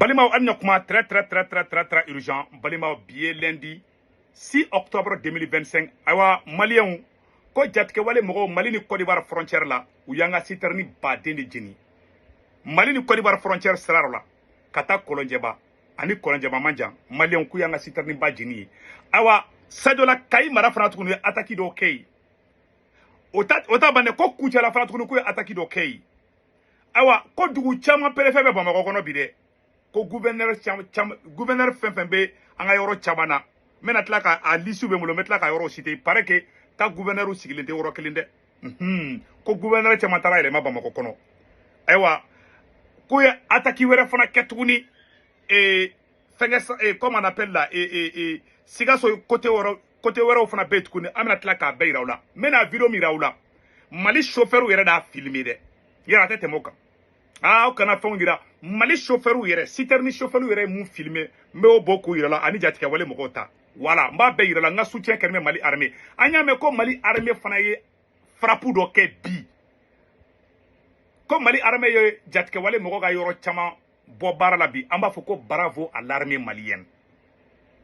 Balimaw, an ɲa kuma très très très très très très urgent. Balimaw, bi ye lundi 6 octobre 2025. Ayiwa, maliyɛnw, ko jatigɛwale mɔgɔw, Mali ni Côte d'Ivoire frontière la, u y'an ka citerne baden de jeni Mali ni Côte d'Ivoire frontière sira la ka taa Kɔlɔnjɛba ani Kɔlɔnjɛba man jan. Maliyɛnw, k'u y'an ka citerne ba jeni ye. Ayiwa, Sadiola, Kayi mara fana tuguni, u ye attaque dɔw kɛ yen. O ta ban dɛ, ko Kucala fana tuguni, k'u ye attaque dɔ kɛ yen. Ayiwa, ko dugu caman préfet bɛ Bamakɔ kɔnɔ bi dɛ, ko gouverneur caman, gouverneur fɛn fɛn bɛ an ka yɔrɔ caman na, n bɛna tila ka a liste bɛ n bolo, n bɛ tila ka yɔrɔw citer. Il paraît que ka gouverneur sigilen tɛ yɔrɔ kelen dɛ. Ko gouverneur caman taara yɛlɛma Bamakɔ kɔnɔ. Ayiwa, ko ye attaque wɛrɛ fana kɛ tuguni, fɛnkɛ, comment on appelle la, Sikaso côté wɛrɛ, côté wɛrɛw fana bɛ yen tuguni. An bɛna tila k'a bɛɛ yira aw la. N bɛna vidéo min yira aw la, Mali chauffeur yɛrɛ d'a filmer dɛ, yɛrɛ a tɛ tɛmɛ o kan. Aa, aw kana fɛnw yira. Mali chauffeur yɛrɛ, citerne chauffeur yɛrɛ ye mun filmer, n b'o bɔ k'o yira la, ani jatigɛwale mɔgɔw ta. Voilà, n b'a bɛɛ yira la. N ka soutien kɛlen bɛ Mali armée. An y'a mɛn ko Mali armée fana ye frappe dɔ kɛ bi, ko Mali armée ye jatigɛwale mɔgɔ ka yɔrɔ caman bɔ baara la bi. An b'a fɔ ko bravo à l'armée malienne.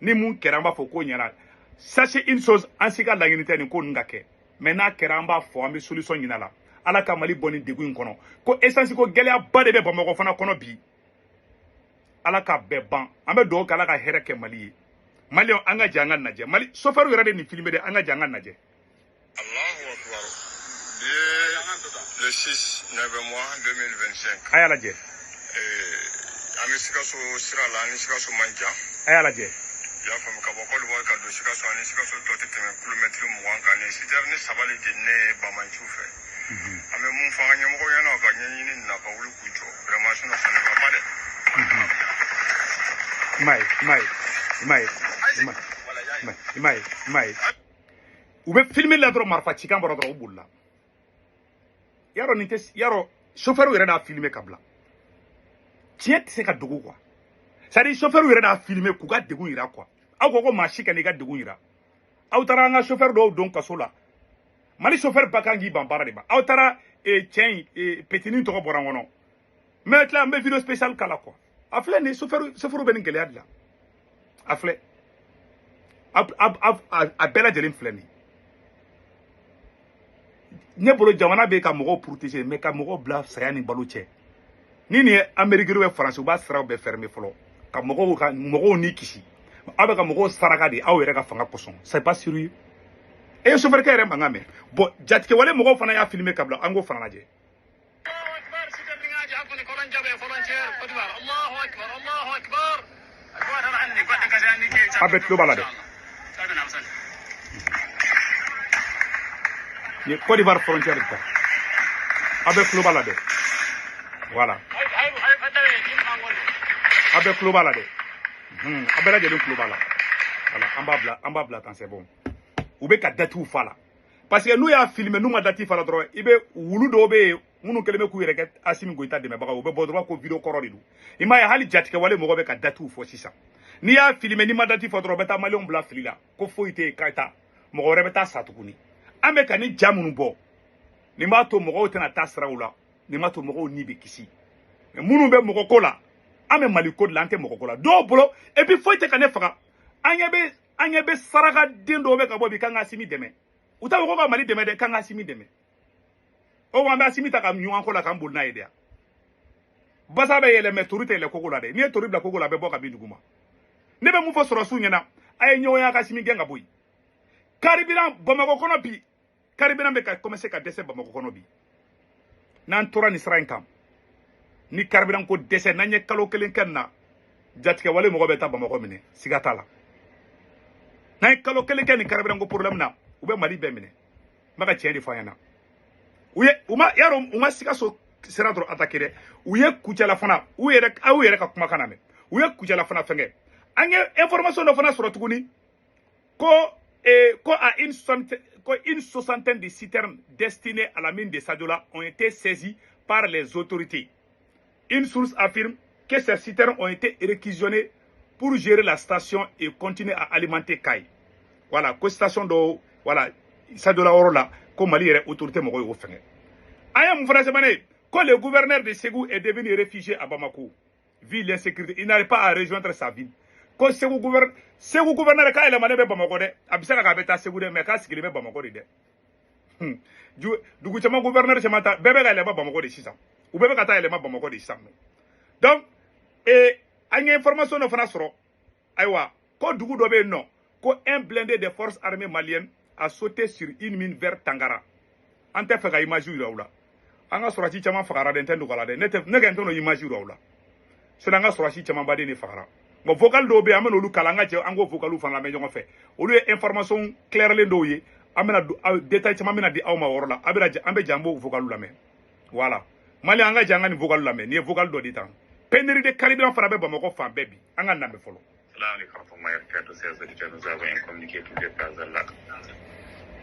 Ni mun kɛra, an b'a fɔ ko ɲɛna. Sachez une chose, an si ka laɲini tɛ nin ko ninnu ka kɛ, mais n'a kɛra, an b'a fɔ, an bɛ solution ɲini a la. Ala ka Mali bɔ nin degun in kɔnɔ. Ko essence ko gɛlɛyaba de bɛ Bamakɔ fana kɔnɔ bi. Ala ka bɛɛ ban. An bɛ dugawu kɛ, Ala ka hɛrɛ kɛ Mali ye. Maliyɛnw, an ka jɛ an ka lajɛ. Mali chauffeur yɛrɛ de nin filmer dɛ. An ka jɛ an ka lajɛ. Allahu Akbar. Bi ye le 6 9 mois 2025. A y'a lajɛ. An bɛ Sikaso sira la, ani Sikaso man jan. A y'a lajɛ. I y'a faamu, ka bɔ Côte d'Ivoire ka don Sikaso, ani Sikaso tɔ tɛ tɛmɛ kilomɛtiri 20 kan. Nin citerne saba de jeninen ye Bamanciw fɛ. An bɛ mun fɔ an ka ɲɛmɔgɔw ɲɛna, u ka ɲɛɲini nin na, ka wuli k'u jɔ. Vraiment, sinon ça ne va pas dɛ. I m'a ye, i m'a ye, i m'a ye, i m'a ye, i m'a ye, i m'a ye, u bɛ filmer la dɔrɔn, marifa cikan bɔra dɔrɔn, u bolila. Yarɔ, nin tɛ yarɔ, chauffeur yɛrɛ d'a filmer ka bila. Tiɲɛ tɛ se ka dogo quoi. C'est à dire, chauffeur yɛrɛ d'a filmer k'u ka degun yira quoi. Aw ko ko maa si kan'i ka degun yira. Aw taara an ka chauffeur dɔw don kaso la. Mali chauffeur ba kan k'i ban baara de ma. Aw taara cɛ in petinin tɔgɔ bɔra n kɔnɔ, n bɛ tila, n bɛ vidéo spéciale k'a la quoi. A filɛ nin, chauffeur bɛ nin gɛlɛya de la. A filɛ, a bɛɛ lajɛlen filɛ nin. Ne bolo, jamana bɛ ka mɔgɔw protéger, mais ka mɔgɔw bila saya ni balo cɛ. Ni nin ye Amérique bɛ Faransi, u b'a siraw bɛɛ fermer fɔlɔ ka mɔgɔw ka mɔgɔw ni kisi. Aw bɛ ka mɔgɔw saraka de aw yɛrɛ ka fanga kosɔn. C'est pas sérieux. E ye chauffeur kɛ yɛrɛ mankan mɛn. Bon, jatigɛwale mɔgɔw fana y'a filmer ka bila, an k'o fana lajɛ. الله اكبر، citerne hakkunde Kolondiaɓe frontière Côte d'Ivoire. Allahu akbar, Allahu akbar. Goto andi goɗɗo kadi andi. Aw bɛɛ tulo b'a la dɛ. Salminama sali. Nin ye Côte d'Ivoire frontière de ta. Aw bɛɛ tulo b'a la dɛ. Voilà. Hay fatawe yimɓe gonɗo. Aw bɛɛ tulo b'a la dɛ. Aw bɛɛ lajɛlen tulo b'a la. Voilà, an b'a bila tan, c'est bon. U bɛ ka datiw fa la parce que n'u y'a filmer, n'u ma date fa la dɔrɔn, i bɛ wulu dɔw bɛ yen minnu kɛlen bɛ k'u yɛrɛ kɛ Asimi Goyita dɛmɛbagaw, u bɛ bɔ dɔrɔn ko vidéo kɔrɔ de don. I m'a ye, hali jatigɛwale mɔgɔ bɛ ka datiw fɔ sisan. N'i y'a filmer, n'i ma date fɔ dɔrɔn, u bɛ taa maliyɛnw bila fili la ko foyi tɛ yen, k'a taa mɔgɔ wɛrɛ bɛ taa sa tuguni. An bɛ ka nin ja minnu bɔ nin b'a to mɔgɔw tɛna taa siraw la, nin b'a to mɔgɔw ni bɛ kisi. Mais minnu bɛ mɔgɔ ko la, an bɛ Mali ko de la, an tɛ mɔgɔ ko la dɔw bolo. Et puis foyi tɛ ka ne faga. An ɲɛ bɛ saraka den dɔw bɛ ka bɔ bi k'an ka Asimi dɛmɛ. U t'a fɔ ko ka Mali dɛmɛ dɛ, k'an ka Asimi dɛmɛ. O wa, an bɛ Asimi ta ka ɲɔgɔn ko la k'an boli n'a ye de yan. Basa bɛ yɛlɛ, mɛ tori tɛ yɛlɛ kogo la dɛ. N'i ye tori bila kogo la, a bɛ bɔ ka bin duguma. Ne bɛ mun fɔ sɔrɔsiw ɲɛna? A ye ɲɔgɔn ye, a ka Asimi gɛn ka bɔ yen. Carburant Bamakɔ kɔnɔ bi, carburant bɛ ka commencer ka dɛsɛ Bamakɔ kɔnɔ bi. N'an tora nin sira in kan ni carburant ko dɛsɛ, n'an ye kalo kelen kɛ nin na, jatigɛwale mɔgɔ bɛ taa Bamakɔ minɛ, siga t'a la. N'an ye kalo kelen kɛ nin carburant ko problème na, u bɛ Mali bɛɛ minɛ. N bɛ ka tiɲɛ de fɔ an ɲɛna. U ye u ma yarɔ, u ma Sikaso sira dɔrɔn attaquer dɛ, u ye Kucala fana. U yɛrɛ, aw yɛrɛ ka kumakan na mɛn, u ye Kucala fana fɛngɛ. An ye information dɔ fana sɔrɔ tuguni ko à une soixantaine, ko une soixantaine de citernes destinées à la mine de Sadiola ont été saisies par les autorités. Une source affirme que ces citernes ont été réquisitionnées pour gérer la station et continuer à alimenter Kayes. Voilà, ko station dɔw, voilà, Sadiola yɔrɔ la, ko Mali yɛrɛ autorité mɔgɔw y'o fɛngɛ. An ye mun fana sɛbɛnnen ye? Ko le gouverneur de Ségou est devenu réfugié à Bamako. Vu l'insécurité, il n'arrive pas à rejoindre sa ville. Ko Segu gouverneur, Segu gouverneur k'a yɛlɛmalen bɛ Bamakɔ dɛ. A bɛ se ka k'a bɛ taa Segu dɛ, mais k'a sigilen bɛ Bamakɔ de dɛ. Dugu caman gouverneur caman ta bɛɛ bɛ ka yɛlɛma Bamakɔ de sisan. U bɛɛ bɛ ka taa yɛlɛma Bamakɔ de sisan. Donc an ye information dɔ fana sɔrɔ. Ayiwa, ko dugu dɔ bɛ yen nɔ, ko un blindé des forces armées maliennes a sauté sur une mine vers Tangara. An tɛ fɛ ka image yira u la. An ka sɔrɔdasi caman fagara dɛ, n tɛ dogo a la dɛ. Ne tɛ ne kɛ n tɛ n'o image yira u la. Sinon an ka sɔrɔdasi caman baden de fagara. Bon, vocal dɔw bɛ yen, an bɛ n'olu kalan, an ka jɛ an k'o vocal fana lamɛn ɲɔgɔn fɛ. Olu ye information clairelen dɔw ye. An bɛna détail caman bɛna di aw ma o yɔrɔ la. A bɛna jɛ, an bɛ jɛ an b'o vocal lamɛn. Voilà. Mali, an ka jɛ an ka nin vocal lamɛn. Nin ye vocal dɔ de tan. Pénurie de carburant fana bɛ Bamakɔ fan bɛɛ bi. An ka lamɛn fɔlɔ. Salam alaikum warahmatullahi wabarakatuh, chers auditeurs. Nous avons un communiqué publié par Allah.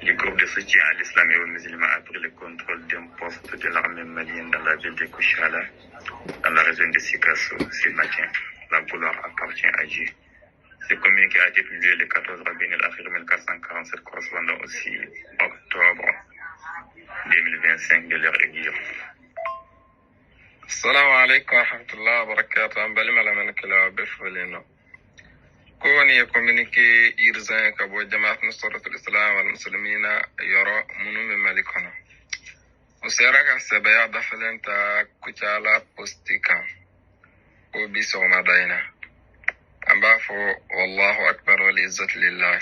Le groupe de soutien à l'islam et aux musulmans a pris le contrôle d'un poste de l'armée malienne dans la ville de Koutiala, dans la région de Sikasso, ce matin. La gloire appartient à Dieu. Ce communiqué a été publié le 14 Rabiul al-Akhir 1447, correspondant au 6 octobre 2025 de l'ère hégire. Assalamu alaikum warahmatullahi wabarakatuh. An balima lamɛnnikɛlaw bɛɛ folen nɔ. Ko nin ye communiqué urgent ka bɔ Jamaat Nusratul Islam wal Muslimina yɔrɔ minnu bɛ Mali kɔnɔ. U sera ka sɛbɛya dafalen ta Kucala poste kan ko bi sɔgɔmada in na. An b'a fɔ wallahu akbar wal izzatu lillah.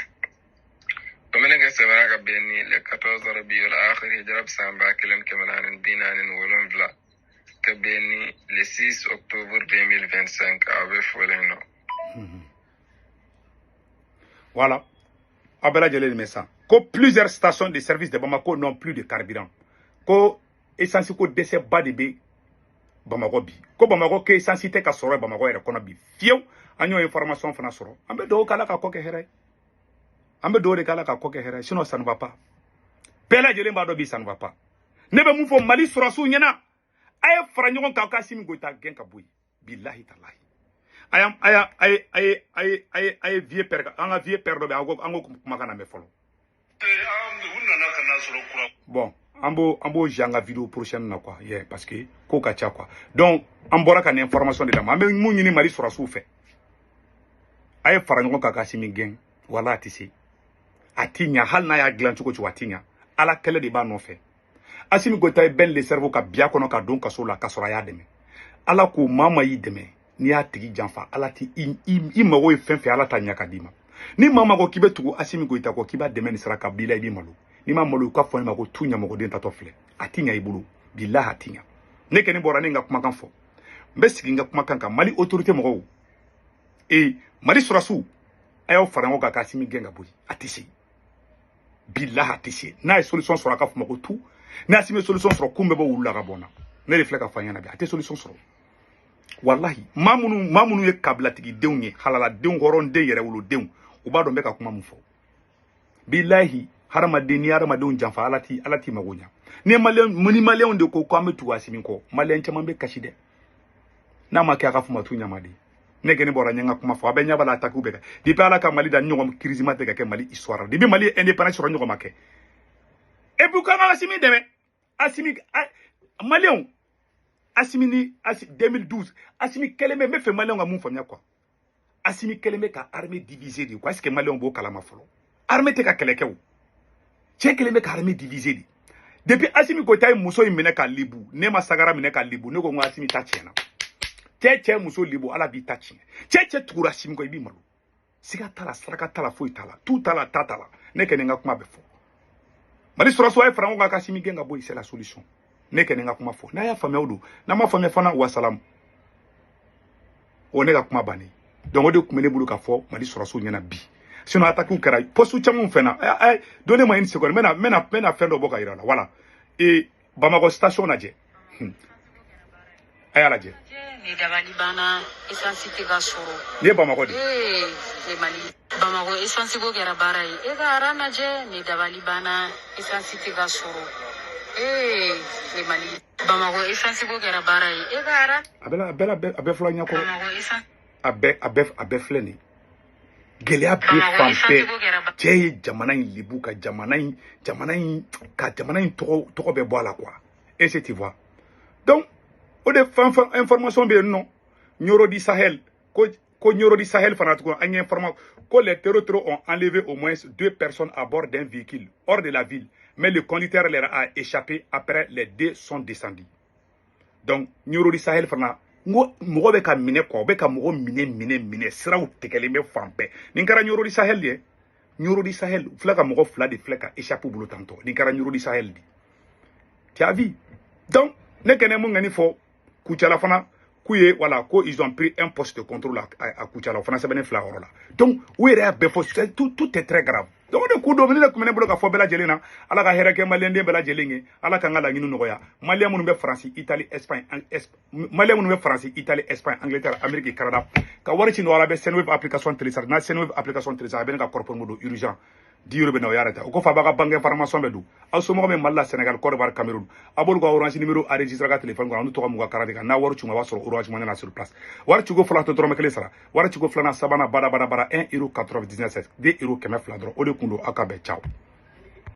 Communiqué sɛbɛnna ka bɛn ni le 14 Rabiul Akhir hijra bɛ san 1447 ka bɛn ni le 6 octobre 2025. Aw bɛ folen nɔ. Voilà. A bɛɛ lajɛlen nin mɛn. Ko plusieurs stations de service de Bamako n'ont plus de carburant. Ko essence ko dɛsɛ ba de bɛ Bamakɔ bi. Ko Bamakɔ ko essence tɛ ka sɔrɔ Bamakɔ yɛrɛ kɔnɔ bi fiyewu. An y'o information fana sɔrɔ. An bɛ dugawu k'Ala ka kɔ kɛ hɛrɛ ye. An bɛ dugawu de k'Ala ka kɔ kɛ hɛrɛ ye. Sinon ça ne va pas. Bɛɛ lajɛlen b'a dɔn bi ça ne va pas. Ne bɛ mun fɔ Mali sɔrɔdasiw ɲɛna? A ye fara ɲɔgɔn kan ka Assimi Goïta gɛn ka bɔ yen. Bilahi talahi. A y'an a y'a a ye a ye a ye a ye a ye vieux père, an ka vieux père dɔ bɛ yen, an k'o kumakan lamɛn fɔlɔ. U nana ka na sɔrɔ kura. Bon, an b'o an ka vidéo prochaine na quoi, yeah, parce que ko ka ca quoi. Donc an bɔra ka nin information de d'a ma. An bɛ mun ɲini Mali sɔrɔdasiw fɛ? A ye fara ɲɔgɔn kan ka Assimi gɛn. Wala a tɛ se, a ti ɲa. Hali n'a y'a dilan cogo cogo, a ti ɲa. Ala kɛlɛ de b'a nɔfɛ. Assimi Goïta ye Ben le Cerveau ka biya kɔnɔ ka don kaso la ka sɔrɔ a y'a dɛmɛ. Ala ko maa ma y'i dɛmɛ, n'i y'a tigi janfa, Ala ti i mago ye fɛn fɛn, Ala t'a ɲɛ ka d'i ma. Ni maa ma ko k'i bɛ tugu Assimi Goïta kɔ, k'i b'a dɛmɛ nin sira kan, b'i la i b'i malo. N'i ma malo, u ka fɔ ne ma ko tu ɲamɔgɔden tatɔ filɛ. A ti ɲa i bolo, bilahi a ti ɲa. Ne kɔni bɔra ne n ka kumakan fɔ, n bɛ sigi n ka kumakan kan. Mali autorité mɔgɔw ee Mali sɔrɔdasiw, a y'aw fara ɲɔgɔn kan ka Assimi gɛn ka bɔ yen. A tɛ se, bilahi a tɛ se. N'a ye solution sɔrɔ, a ka fɔ ma ko tu. N'a Assimi ye solution sɔrɔ, kun bɛ bɔ wulu la ka bɔ n na. Ne de filɛ ka fɔ an ɲɛna bi, a tɛ solution sɔrɔ walahi. Maa minnu ye kabilatigidenw ye, halaladenw, hɔrɔnden, yɛrɛwolodenw, u b'a dɔn n bɛ ka kuma mun fɔ. Bilahi, hadamaden, ni hadamadenw janfa, Ala t'i mago ɲa. Ni maliyɛn ni maliyɛnw de ko k'an bɛ tugu Assimi kɔ, maliyɛn caman bɛ kasi dɛ. N'a ma kɛ, a ka fɔ ma tu ɲamaden. Ne kɛni bɔra n ye n ka kuma fɔ, a bɛ ɲɛ b'a la. Attaque bɛ kɛ depuis Ala ka Mali da, ɲɔgɔn crise ma tɛ ka kɛ Mali histoire la depuis Mali ye indépendance sɔrɔ, ɲɔgɔn ma kɛ. Et puis k'an ka Assimi dɛmɛ. Assimi, maliyɛnw, Assimi ni 2012, Assimi kɛlen bɛ, n bɛ fɛ maliyɛnw ka mun faamuya quoi? Assimi kɛlen bɛ ka armée diviser de quoi. Est ce que maliyɛnw b'o kalama fɔlɔ? Armée tɛ ka kɛlɛ kɛ o, cɛ kɛlen bɛ ka armée diviser de. Depuis Assimi Goïta ye muso in minɛ ka libu, ne ma sagara minɛ ka libu, ne ko n ko Assimi ta tiɲɛna. Cɛ muso libu, Ala b'i ta tiɲɛ. Cɛ tugura Assimi kɔ, i b'i malo. Siga t'a la, saraka t'a la, foyi t'a la, tu t'a la, ta t'a la. Ne kɛlen n ka kuma bɛ fɔ. Mali sɔrɔdasiw, a ye fara ɲɔgɔn kan ka Assimi gɛn ka bɔ yen, c'est la solution. Ne kɛlen n ka kuma fɔ, n'a y'a faamuya o don, n'a ma faamuya fana, wasalamu, o ne ka kuma bannen. Donc o de tun bɛ ne bolo ka fɔ Mali sɔrɔdasiw ɲɛna bi. Sinon attaque kɛra poste caman fɛn na. Donnez-moi une seconde, n bɛna fɛn dɔ bɔ ka yira la. Voilà, et Bamakɔ station lajɛ, a y'a lajɛ. Ni dabali banna, essence tɛ ka sɔrɔ. Nin ye Bamakɔ de ye. Ee Mali, Bamakɔ essence ko kɛra baara ye. E ka aran lajɛ, ni dabali banna, essence tɛ ka sɔrɔ. Ee Mali, Bamakɔ essence ko kɛra baara ye. E ka aran. A bɛɛ la, a bɛɛ la, a bɛɛ filɛ ɲɛkɔrɔ. Bamakɔ essence. A bɛɛ filɛ nin ye. Gɛlɛya bɛ fan bɛɛ. Cɛ ye jamana in lebu ka jamana in tɔgɔ bɛɛ bɔ a la quoi. Et c'est, tu vois, donc o de fan fan information bɛ yen nɔ. N Nioro du Sahel, ko Nioro du Sahel fana tuguni, an ye information ko les terroristes ont enlevé au moins deux personnes à bord d'un véhicule hors de la ville, mais le conducteur leur a échappé après les deux sont descendus. Donc Nioro du Sahel fana, n ko mɔgɔ bɛ ka minɛ quoi, u bɛ ka mɔgɔ minɛ minɛ minɛ, siraw tigɛlen bɛ fan bɛɛ. Nin kɛra Nioro du Sahel ye. Nioro du Sahel filɛ ka mɔgɔ fila de filɛ ka échappé u bolo tantɔ. Nin kɛra Nioro du Sahel de. Tu as vu? Donc ne kɛnɛ mun ŋani fɔ Kucala fana k'u ye, voilà, ko ils ont pris un poste de contrôle à Kucala, o fana sɛbɛnnen fila yɔrɔ la. Donc u yɛrɛ y'a bɛɛ fɔ, tout, tout est très grave. Donc o de kun don ne tun bɛ ne bolo ka fɔ bɛɛ lajɛlen na. Ala ka hɛrɛ kɛ maliyɛnden bɛɛ lajɛlen ye. Ala k'an ka laɲini nɔgɔya. Maliyɛn minnu bɛ Faransi, Itali, Espagne, maliyɛn minnu bɛ Faransi, Itali, Espagne, Angleterre, Amérique, Canada, ka wari ci nɔgɔya, bɛ Sendwave application télécharge. N'a Sendwave application télécharge, a bɛ ne ka code promo don urgent 10 euros bɛ na, o y'a yɛrɛ ta. O kɔfɛ, a b'a ka banque information bɛ don. Aw somɔgɔw bɛ Mali la, Sénégal, Côte d'Ivoire, Cameroun, a b'olu ka Orange numéro enregistré ka téléphone kɔnɔ, n'u tɔgɔ m'u ka carte kan. N'a wari c'u ma, a b'a sɔrɔ Orange Money na sur place. Wari ciko fɔlɔ tɛ dɔrɔmɛ kelen sara. Wari ciko filanan, sabanan, bada bada bada, 1 euro 99, 2 euro 200 dɔrɔn. O de kun don. Aw ka bɛn, ciao.